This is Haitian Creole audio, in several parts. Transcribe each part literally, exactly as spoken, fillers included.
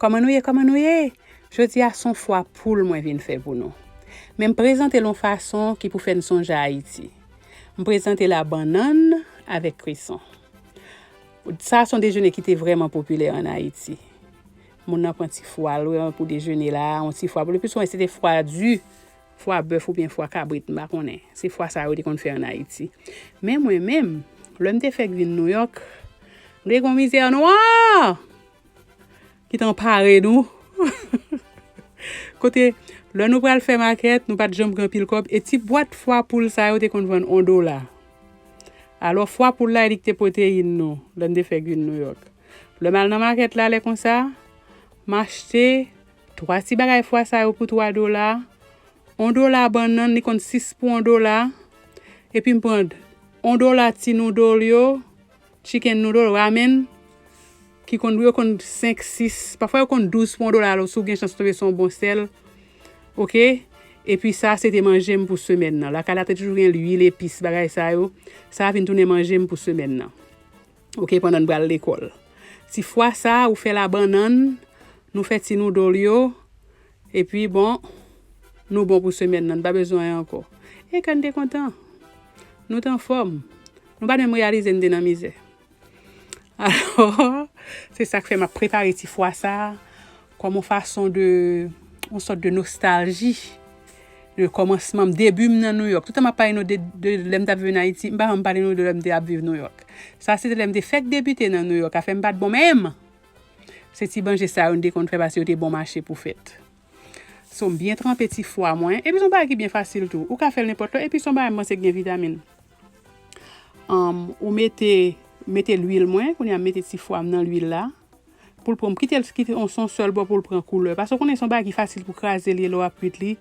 Kòman nou ye? Kòman nou ye? Jodi a, se yon fwa poul mwen vin fè pou nou. Men m prezante l yon fason ki pou fè n sonje Ayiti. M prezante l a bannann avèk kreson. Sa se yon dejene ki te vrèman popilè ann Ayiti. Moun nan pran ti fwa l pou dejene la, yon ti fwa poul. Epi souvent, se te fwa di, fwa bèf oubyen fwa kabrit, m pa konnen. Se fwa sa yo te konn fè ann Ayiti. Men mwen menm, lè m te fèk vin Nouyòk, m te gen yon mizè nwa ki t anpare nou. Kote, lè nou pral fè makèt, nou pa t janm gen anpil kòb, e ti bwat fwa poul sa yo te konn vann yon dola. Alò, fwa poul la, e li ki te pwoteyin nou, lè n te fèk vin Nouyòk. Lè m al nan makèt la, lè konsa, m achte twa ti bagay fwa sa yo pou twa dola, yon dola bannann, li konn sis pou yon dola, epi m pran yon dola ti noodle yo, chicken noodle, ramen, ki konn, yo konn senk, sis, pafwa yo konn douz pou yon dola, alò, si w gen chans tonbe sou yon bon sèl, oke? Epi sa, se te manje m pou semèn nan. Lakay la te toujou gen lwil, epis, bagay sa yo. Sa vin tounen manje m pou semèn nan. Oke, pandan n pral lekòl. Ti fwa sa, ou fè la bannann, nou fè ti noodle yo, epi bon, nou bon pou semèn nan, n pa bezwen anyen ankò. E kè n te kontan. Nou t anfòm. Nou pa t menm reyalize n te nan mizè. Alò, se sa k fè m ap prepare ti fwa sa kòm yon fason de, yon sòt de nostalji de kòmansman m, debi m nan Nouyòk. Toutan m ap pale nou de, de lè m t ap viv ann Ayiti, m pa janm pale nou de lè m te ap viv Nouyòk. Sa se te lè m te fèk debite nan Nouyòk, afè m pa t bon menm. Se ti manje sa yo n te konn fè paske yo te bon mache pou fèt. So, m byen tranpe ti fwa mwen. Epi se yon bagay ki byen fasil tou. Ou ka fè l nenpòt lè. Epi se yon bagay m panse ki gen vitamin. Anm, ou mete, mete lwil mwen. Kounye a m mete ti fwa m nan lwil la. Pou l pran, m kite l, kite yon, yon sèl bò pou l pran koulè. Paske w konnen se yon bagay ki fasil pou kraze li lè w ap kwit li.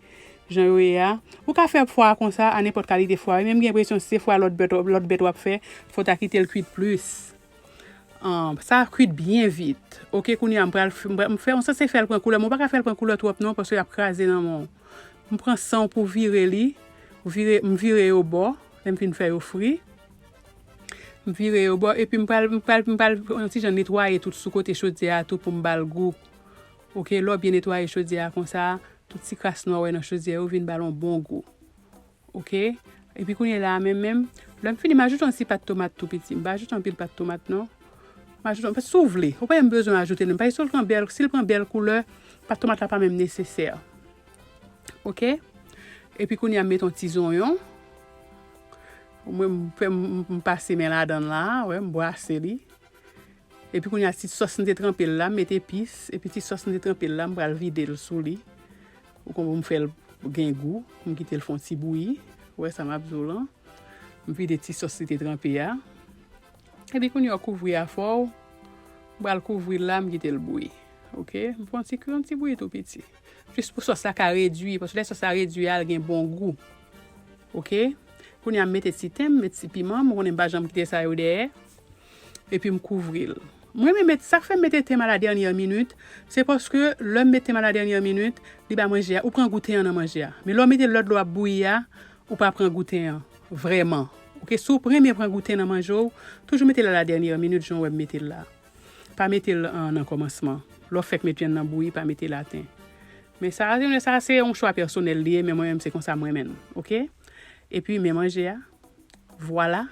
Jan yo ye a. Ou ka fè fwa a konsa, a nenpòt kalite fwa. Menm gen enpresyon si se fwa lòt bèt, lòt bèt w ap fè, fò w ta kite l kwit plis. An, sa ap kwit byen vit. Oke, kounye a, m pral f-, m pral, m fè, m sanse fè l pran koulè, men w pa ka fè l pran koulè twòp non, paske y ap kraze nan men w. M pran san w pou vire li, vire, m vire yo bò, lè m fin fè yo fri. M vire yo bò, epi m pral, m pral, m pral yon ti jan netwaye tout sou kote chodyè a tou pou m ba l gou. Oke, lè w byen netwaye chodyè a konsa, tout ti kras nou wè nan chodyè yo vin ba l yon bon gou. Oke? Epi kounye la a menm, menm, lè m fini, m ajoute yon ti pat tomat tou piti. M pa ajoute anpil pat tomat non. M ajoute, si w vle, ou pa menm bezwen ajoute l menm. Paske si l pran bèl, si l pran bèl koulè, pat tomat la pa menm nesesè. Oke? Epi kounye a, m met yon ti zonyon. Mwen, m fè, m, m pase men ladan l la, wè, m brase li. Epi kounye a, ti sòs m te tranpe l la, m met epis. Epi ti sòs m te tranpe l la, m pral vide l sou li. Ou konprann, m fè l gen gou, m kite l fè yon ti bouyi. Ou wè sa m ap di w lan. M vide ti sòs li te tranpe a. Epi kounye a, w kouvri afè w. M pral kouvri l la, m kite l bouyi. Oke? M fè yon ti, yon ti bouyi tou piti. Jis pou sòs la ka redui, paske lè sòs la redui a, l gen bon gou. Oke? Kounye a, m mete ti ten, m met ti piman, m konnen m pa janm kite sa yo dèyè. Epi m kouvri l. Mwen renmen met, sa k fè m mete ten m a la dènyè minit, se paske lè m met ten m a la dènyè minit, li ba manje a, ou pran gou ten an nan manje a. Men lè w mete l lòt lè w ap bouyi a, ou pa pran gou ten an, vrèman. Oke, si w renmen pran gou ten nan manje w, toujou mete l a la dènyè minit, jan w wè m mete l la. Pa mete l, an, nan kòmansman. Lè w fèk met vyann nan bouyi, pa mete laten. Men sa, sa se yon chwa pèsonèl li ye, men mwen menm se konsa m renmen l, oke? Epi men manje a, vwala,